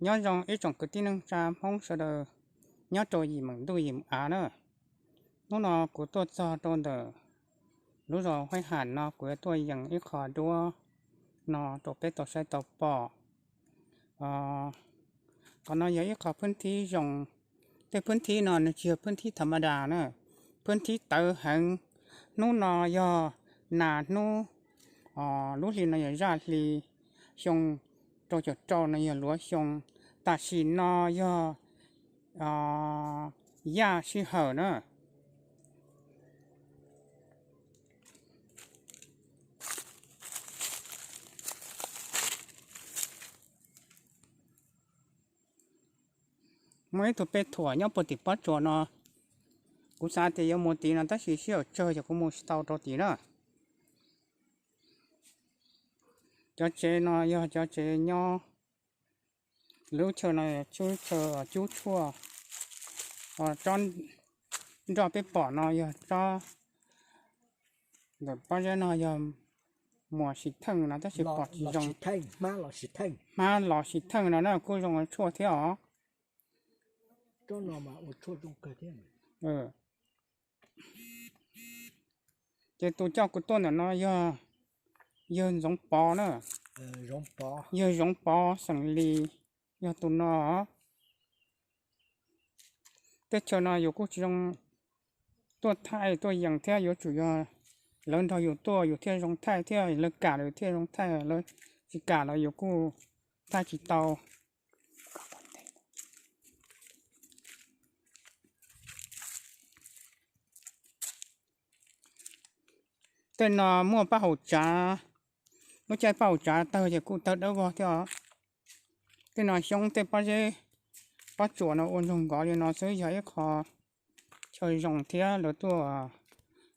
Nyob zoo ib tsoom kwv tij neej tsa Hmoob sawv daws nyob rau yim meem ntuj yim meem av na. Hnub no kuv tuaj txog rau ntawm lub zos Huaib Ham no, kuv yuav tuaj yees ib qho duab no rau peb tau saib tau pom. Qhov no yog ib qho phwb thib zoo, tej phwb thib no nws tsis yog phwb thib tham ma das na, phwb thib tawv heev. Hnub no yog nas hnub, lub hli no yog zaj hli, xyoo rau caum rau no yog luav xyoo, tam sim no yog yaj sij hawm na. Muaj ib tug pej thuam nyob puag tim pob tsuas no, kuv xav tias yuav mus tim no tab sis sij hawm tsawg ces kuv mus tsis tau rau tim na. Cov tsev no yog cov tsev nyob, lub chaw no cub chaw cub tshuaj. Tsob nroj peb pom no yog tsob, ntawm pob zeb no yog muas sis theej no tab sis pom tsis zoo. Hmab los sis theej no na kuj zoo tshuaj thiab os. Ces tus coj kuv tuaj ntawm no yog yawg Ntxoov Pov na, yawg Zoov Pov xeem Lis, yog tus no. Teb chaws no yus kuj tsis zoo tuaj thaij tuaj yees thiab, yuav tsum yog lawv nrog yus tuaj yus thiaj zoo thaij thiab, lawv kam los yus thiaj zoo thaij, lawv tsis kam los yus kuj thaij tsis tau. Tej no muaj paj haum tsav, lub caij paj haum tsav tawg ces kuj tawg dawb vog thiab os. Tej no xyoob tej pob zeb pob tsuas no ua ntsoog nkov li no xwb yog ib qho chaw zoo thiab, lawv tuaj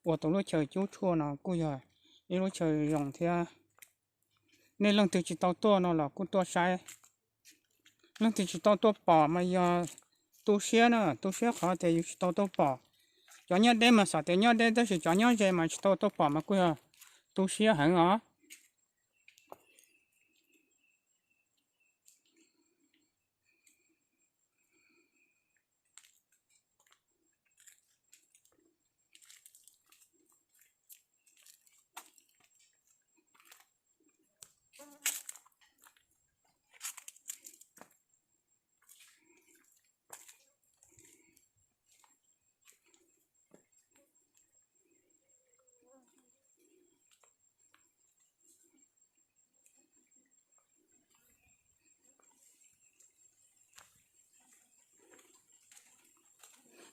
ua tau lub chaw cub tshuaj no kuj yog ib lub chaw zoo thiab. Nej leej twg tsis tau tuaj no los kuj tuaj saib. Leej twg tsis tau tuaj pom mas yog tu siab na, tu siab qhov tias yus tsis tau tuaj pom. Cov nyob deb mas xav tias nyob deb tab sis cov nyob ze mas tsis tau tuaj pom mas kuj yog tu siab heev os.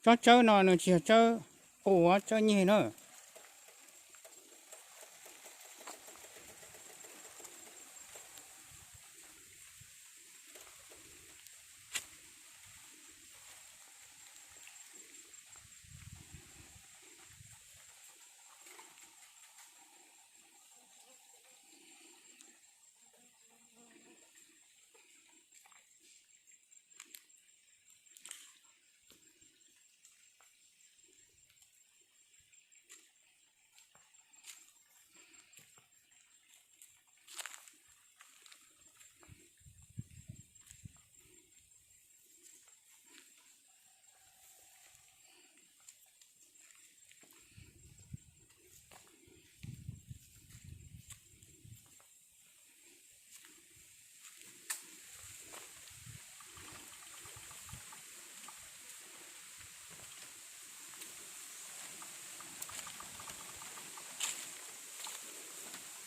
Tsob tsawb no nws tsis yog tsawb quas, tsawb nyeg na.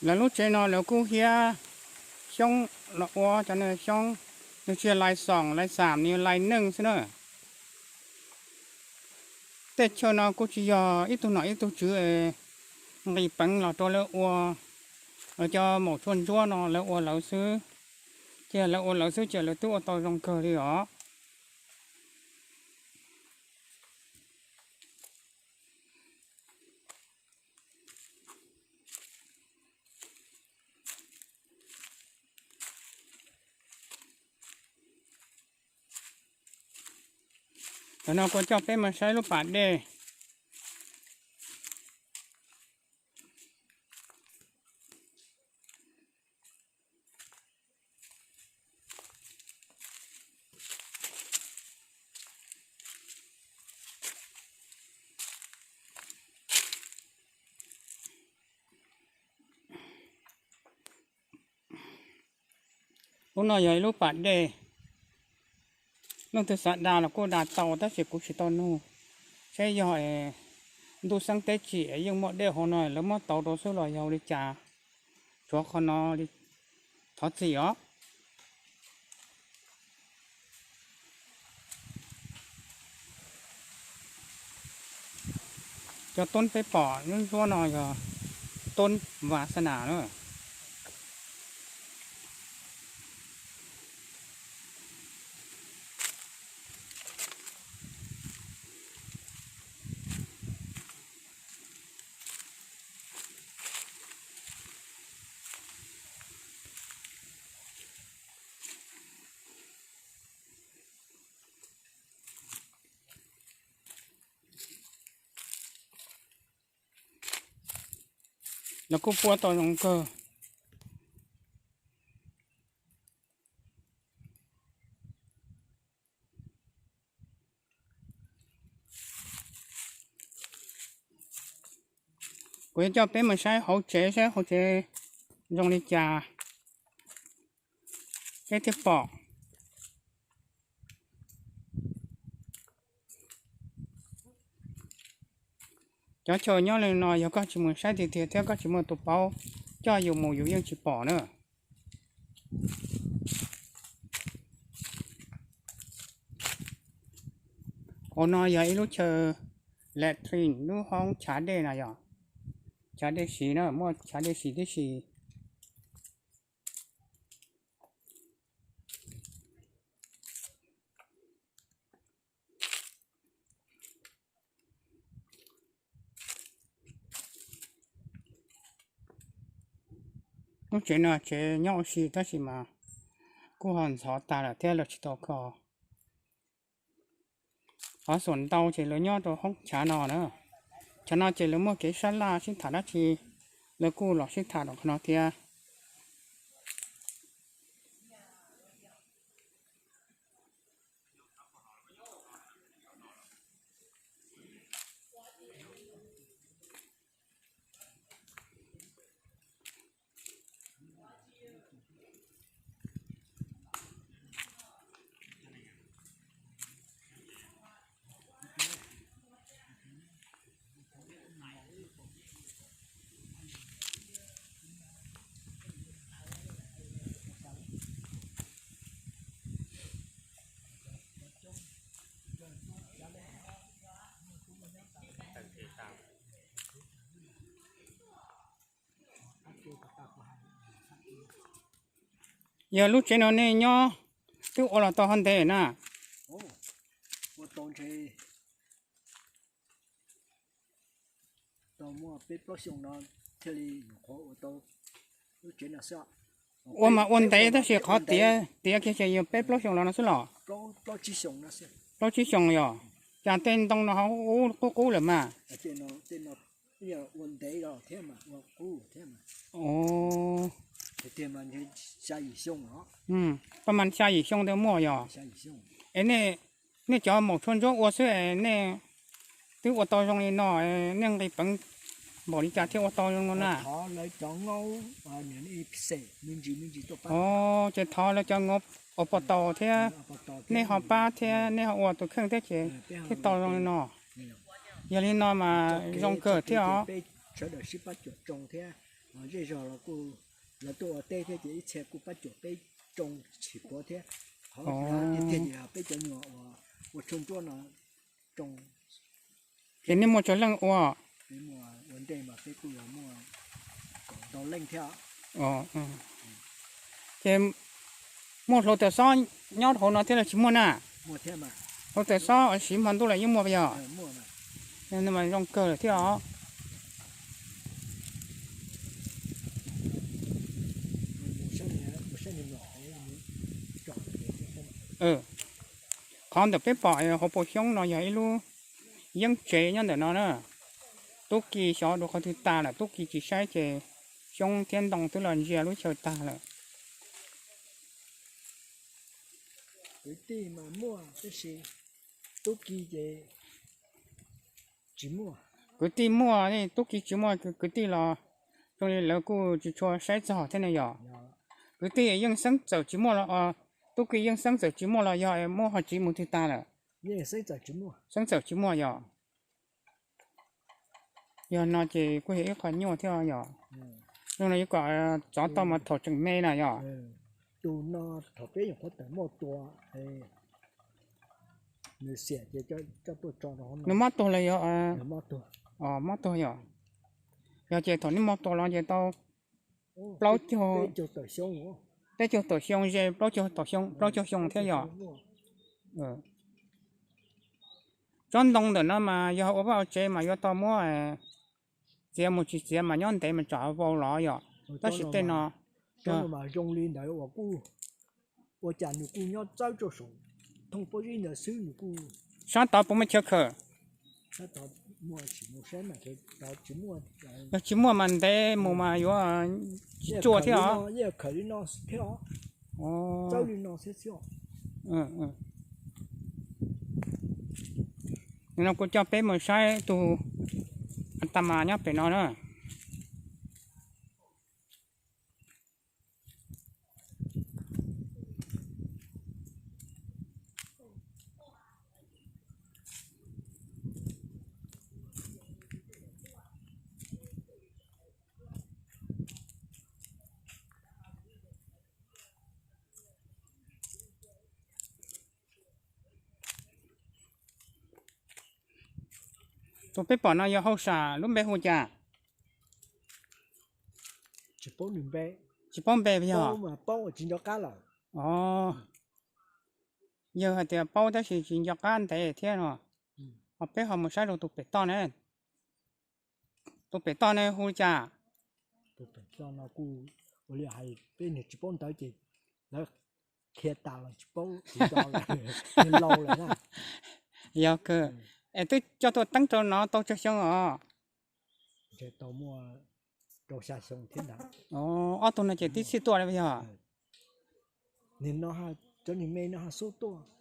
Lawv lub tsev no lawv kuj hiab xyoob los ua cov no xyoob, nws tsis yog lais xoom lais xam, nws yog lais neej xwb na. Tej chaw no kuj tsis yog ib tug nom ib tug tswv nqis peev los rau lawv ua, cov maum tshuaj ntsuab no lawv ua lawv xwb. Ces lawv ua lawv xwb ces lawv twb ua tau zoo kawg li os. Tam no kuv coj peb mus saib lub pas dej. Lub no yog ib lub pas dej, leej twg xav da los kuj da tau tab sis kuv tsis tau nug, saib yog ntuj xeeb teb tsim yeej muaj dej hauv no lawv muab tauv rau xwb los yog li cas. Tsuav qhov no li, thov txim os. Cov tub peb pom ntsuab ntsuab no yog tub vas xas nas na. Lawv kuj puab tau zoo kawg. Kuv yuav coj peb mus saib hauv tsev, saib hauv tsev zoo li cas, peb thiaj pom. Cov chaw nyob li no yog koj tsis mus saib tiag tiag thiab koj tsis muaj tus paub coj yus mus yus yeej tsis pom na. Hauv no yog ib lub chaw latrine, lub hoob chav dej no yog chav dej siv na, muaj chav dej siv tib si. Lub tsev no tsev nyob ua si tab sis mas kuj ho ntxhov tag lawm thiab lawv tsis tau kho. Qhov xuam ntau ces lawv nyob rau hoob chav no na. Chav no ces lawv muaj kev sab laj sib tham dab tsi, lawv kuj los sib tham rau qhov no thiab. Yog lub tsev no nej nyob twb ua los tau ho ntev na? Tau muaj peb plaub xyoos no thiaj li nyuam qhuav ua tau lub tsev no xwb. Ua mas ua ntev tab sis qhov tiav tiav kiag ces yog peb plaub xyoos los no xwb los? Plaub tsib xyoos yog. Cas tej ntoo no ho qub qub lawm mas? Ua ntev thiab mas ua qub thiab mas. Paj mas xya yim xyoo ntawd muaj yog? Es nej cov maum tshuaj ntsuab ua xwb es nej twb ua tau zoo li no, nej nqis peev npaum li cas thiaj ua tau zoo no na? Ces thov lawv cov nyob ua pov tau thiab, nej ho pab thiab nej ho ua tus kheej thiab ces thiaj tau zoo li no. Yog li no mas zoo kawg thiab os. Sawv daws sib pab cuam tsoo thiab, zej zog los kuj lawv tuaj ua teb thiab ces ib txhia kuj pab cuam peb tsoo tsis puav thiab. Qhov tiag tiag ces peb cov nyuam uas ua tshuaj ntsuab no tsoo. Ces nej muaj tsawg leej ua? Ua ntej mas peb kuj yog muaj kaum ntau leej thiab. Ces muaj hluav taws xob nyob hauv no thiab los tsis muaj na? Hluav taws xob siv hmo ntuj los yeej muaj yog? Zoo kawg lawm thiab os. Qhov ntawm peb pom hauv paus xyoob no yog ib lub yeeb tsev nyob ntawm no na. Tub Ki xyov dua qhov twg tag lawm, Tub Ki tsis saib ces xyoob thiab ntoo twb los ntsia lub chaw tag lawm. Kwv tij mas muaj tab sis Tub Ki ces tsis muaj. Kwv tij muaj, Tub Ki tsis muaj, kwv tij los zoo li lawv kuj tsis tshua saib txog thiab ne yog? Kwv tij Yeej Xeeb txawm tsis muaj los, tub ki Yeej Xeeb txawm tsis muaj los yog muab ho tsiv mus twg tag lawm? Xeeb txawm tsis muaj yog. Yog no ces kuj yog ib qho nyuaj thiab yog. Zoo no yuav kom txov tau mas thaum tseem me na yog. Nws mob tuag los yog? Mob tuag yog. Yog ces thaum nws mob tuag los ces tau plaub caug, peb caug tawm xyoo ze plaub caug xyoo thiab yog. Tsob ntoo ntawm no mas yog ua vaj ua tsev mas yuav tau muab txiav mus, tsis txiav mas nyob ntev mas tsam vau los yog. Tab sis tej no, ua cas nws kuj nyob txawb rau saum thooj pob zeb ntawd xwb nws kuj. Sab tod puas muaj chaw khawm? Yog tsis muaj mas ntev mus mas yuav tsis tsuaj thiab os. Li no kuv coj peb mus saib tus a ta mas nyob pem no na. Tus peb pom no yog hauj sam, lub npe hu cas? Tsis paub npe yog. Yawg hais tias paub tab sis tsis nco qab ntev thiab no. Ho peb ho mus saib rau tus pem toj ne. Tus pem toj ne hu li cas? Yog kawg. Es twb coj tuaj teeb rau no tau tsawg xyoo os? Ob tug no ces tib txhij tuaj li yog?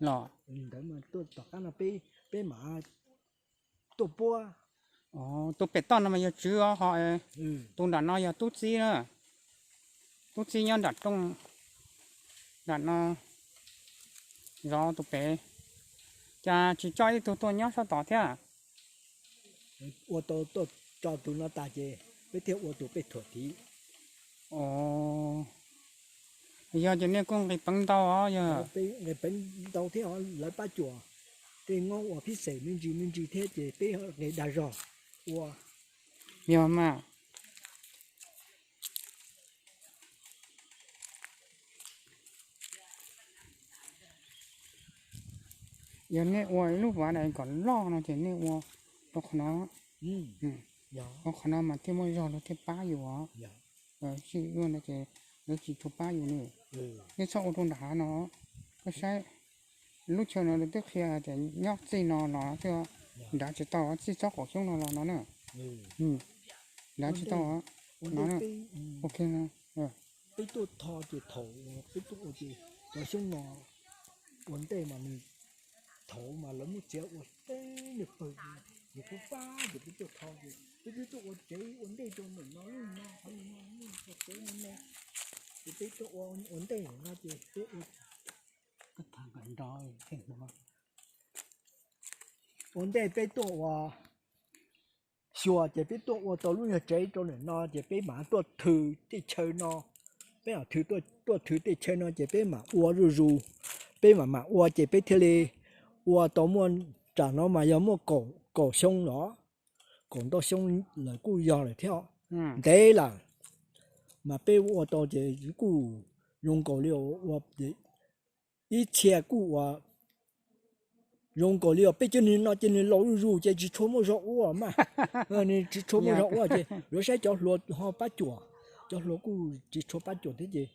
Los peb mam tuaj puab. Tus pem toj no mas yog tswv os, ho tus nram no yog tub txib na. Tub txib nyob nram rooj, nram no zov tus pem. Cas tsis coj ib tug tuaj nyob sab tod thiab? Ua tau tuaj tso tus no tas ces peb thiaj ua tus pem thuam tid. Yog ces nej kuj nqis peev ntau os yog. Nqis peev ntau thiab, lawv pab cuam tej ngob uas phib xeem me ntsis me ntsis thiab ces peb nqis dag zog ua. Yog mas. Yog nej ua ib lub vav dais kom loj no ces nej ua rau qhov no, ua qhov no mas thiaj muaj zog luag thiaj pab yus os. Tsis ua no ces lawv tsis tshua pab yus ne. Nej txhob ua rau nram hav no, koj saib lub chaw no lawv twb qhia tias nyob txij no los twb nrad tsis tau, txij tsob qaum xyoob no los no na. Nrad tsis tau no. Ok. Peb tuaj tho ces thaum peb tuaj ua ces cov xyoob no ua ntej mas nws, thaum mas lawv muab txiav ua teb nws pawg, nws pub pab ces peb tuaj tho ces peb twb tuaj ua tsev ua ntej rau ntawm no lub no qhov no, tsev no no, ces peb tuaj ua ua ntej no ces peb ua ua ntej peb tuaj ua xyuas ces peb tuaj ua tau lub nyuag tsev rau ntawm no ces peb mam tuaj thw tej chaw no, peb mam thw, tuaj thw tej chaw no ces peb mam ua zuj zus, peb mam mam ua ces peb thiaj li ua tau muaj, tsam no mas yog muaj kaum xyoo los, kaum ntau xyoo lawm kuj yog lawm thiab, ntev lawm. Mas peb ua tau ces kuj zoo nkaus li ua ib txhia kuj ua zoo nkaus li os, peb cov niag no ces nws laus zuj zus ces tsis tshua muaj zog ua mas, nws tsis tshua muaj zog ua ces yuav saib cov hluas ho pab cuam, cov hluas kuj tsis tshua pab cuam thiab ces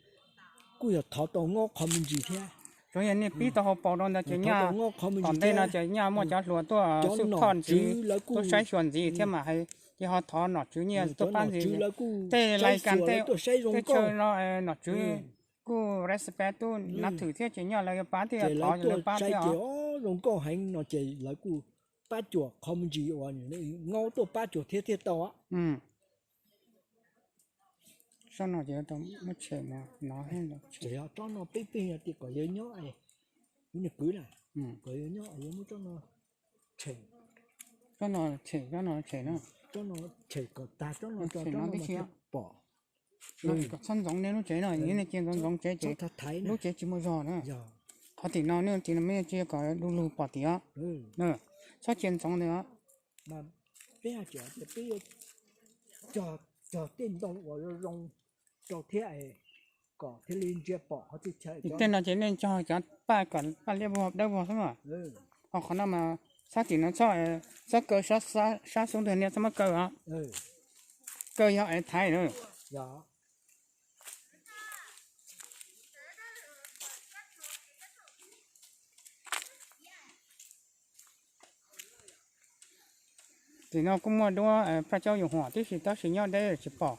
kuj yog thov tau ngob qho me ntsis thiab. Tsuas yog nej pib tau hauv paus rau ntawd ces nyaj tom ntej no ces nyaj muaj cov hluas tuaj xub thoj ntxiv, tuaj saib xyuas ntxiv thiab mas ces ho thov nom tswv nyiaj tuaj pab ntxiv. Tej lais kas tej, tej chaw no nom tswv kuj respect, tuaj nav thwm thiab ces nyaj lawv yuav pab thiab, thov lawv pab thiab os. Zoo nkauj heev no ces lawv kuj pab cuam qho me ntsis uas ngaub tuaj pab cuam thiab thiaj tau. Tsob no ces tau muab tshem no, no tsob no peb pheej tias kom yawg nyob, kuv niag kwv na, kom yawg nyob yawg muab tsob no tshem, tsob no tshem, tsob no tshem na, tsob no tshem kom tag, tsob no tso, tsob no thiaj pom. Txhob ntxoov nej lub tsev no, nej cia ntxoov ntxoov tsev ces lub tsev tsis muaj zog na. Qhov tim no nej cia kom du lug pom tim os. Txhob cia ntxoov ntawd os. Peb cog tej ntoo uas zoo zoo rau thiab, kom thiaj li ntsia pom qhov txhia chaw. Tej no ces nej cog cov paj kom paj liab vog dawb vog xwb mas. Ho qhov no mas sab tim no txhob, txhob kaw sab xub ntag, niam txhob muab kaw os. Kaw yog es thaiv na. Tim no kuj muaj duab paj caub yus huam tib si tab sis nyob deb tsis pom.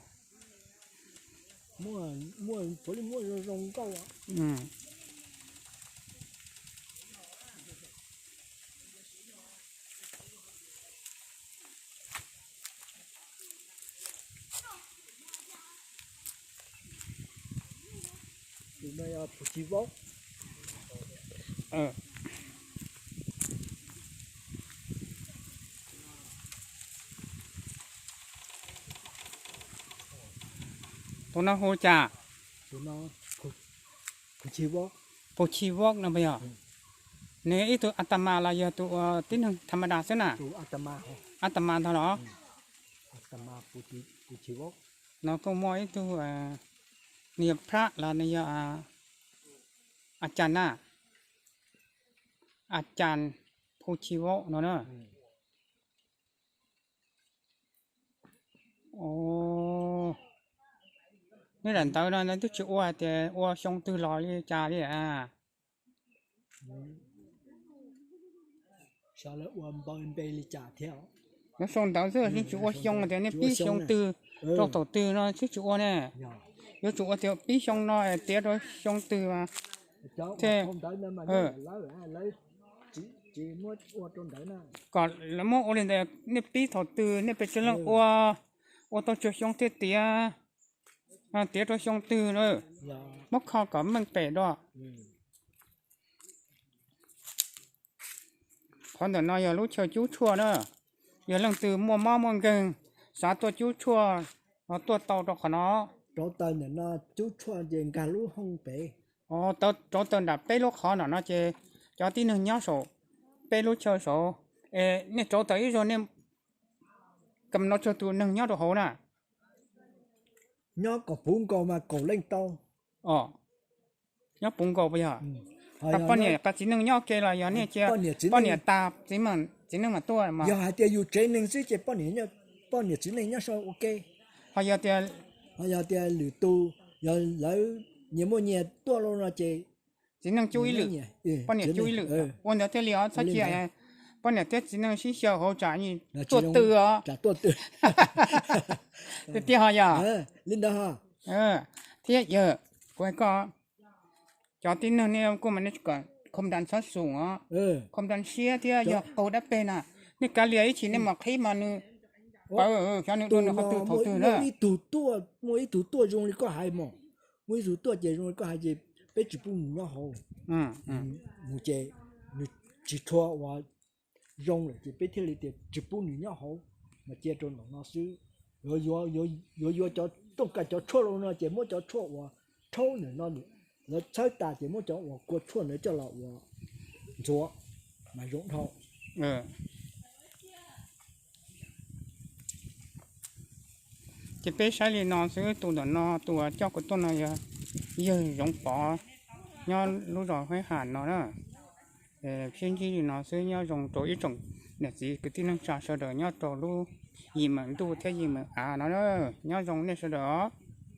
Tus no hu cas? Pu Chi Voj no puas yog? Nws ib tug a ta mas los yog tus tib neeg tham ma das xwb na? A ta mas ntag los? No kuj muaj ib tug, nws yog phrab los nws yog a cas na? A cas Phu Chi Voj no na. Nej daim ntawv no twb tsis ua tias ua xyoo twg los li cas li a? Nyob sau ntawv xwb twb tsis ua xyoo tias nej pib xyoo twg rau thaum twg no twb tsis ua ne. Yuav tsum ua tias pib xyoo no tiav rau xyoo twg thiaj. Kom lawv muab ua li ntawd, nej pib thaum twg nej pes tsawg leej ua, ua tau tsawg xyoo thiaj tiav, tiav rau xyoo twg na. Muab kho kom meej pem dua. Qhov ntawm no yog lub chaw cub tshuaj na. Yog leej twg muaj mob muaj nkeeg xav tuaj cub tshuaj, ho tuaj tau rau qhov no. Rauv taws nram peb lub qhov no no ces cov tib neeg nyob saum peb lub chaw saud, es nej rauv taws ib zaug nej kam no tsawg tus neeg nyob rau hauv na? Nyob kom puv nkaus mas kaum leej tau. Nyob puv nkaus puas yog? Poj niam qas txiv neej nyob ke los yog nej cia poj niam tag txiv neej mam tuaj mas? Yog hais tias yus tsev neeg xwb ces poj niam txiv neej nyob saud ua ke. Ho yog tias, ho yog tias lwm tus, yog lawv nyias muaj nyias tuaj los no ces txiv neej cub ib lwm, poj niam cub ib lwm. Ua ntawd thiaj li os, txhob cia poj niam thiab txiv neej sib xyaw hauv tsam tuaj tw os. Tiag tiag ho yog li ntawd. Thiab yawg, kuv hais koj, cov tib neeg nej kuj mas nej kom khom da txhob xum os, khom da siab thiab yog qaug dab peg na, nej kav liam ib chim nej mam qhib mas nws pawv, xyov nws dua nws qhov twg thaum twg na. Muaj ib tug tuaj zoo li koj hais mas, muaj ib tug tuaj ces zoo li koj hais ces peb tsis pub nws nyob hauv, mus ces nws tsis tshua ua zoo lawm ces peb thiaj li tias tsis pub nws nyob hauv, mas cia rau nram no xwb. Yuav yuav cov rooj kas cov tshuaj los no ces muab cov tshuaj uas rhaub nram no, lawv txhawb tas ces muab cov uas kua tshuaj ntawd coj los ua ntxuav mas zoo dhau. Ces peb saib li no xwb, tus ntawm no tus uas coj kuv tuaj no yog yawg Zoov Pov, nyob lub zos Huab Ham no na. Sib ntsib li no xwb, nyob zoo rau ib tsoom niam txiv kwv tij neej tsa sawv daws nyob rau lub yim meem ntuj thiab yim meem av no, nyob zoo nej sawv daws os.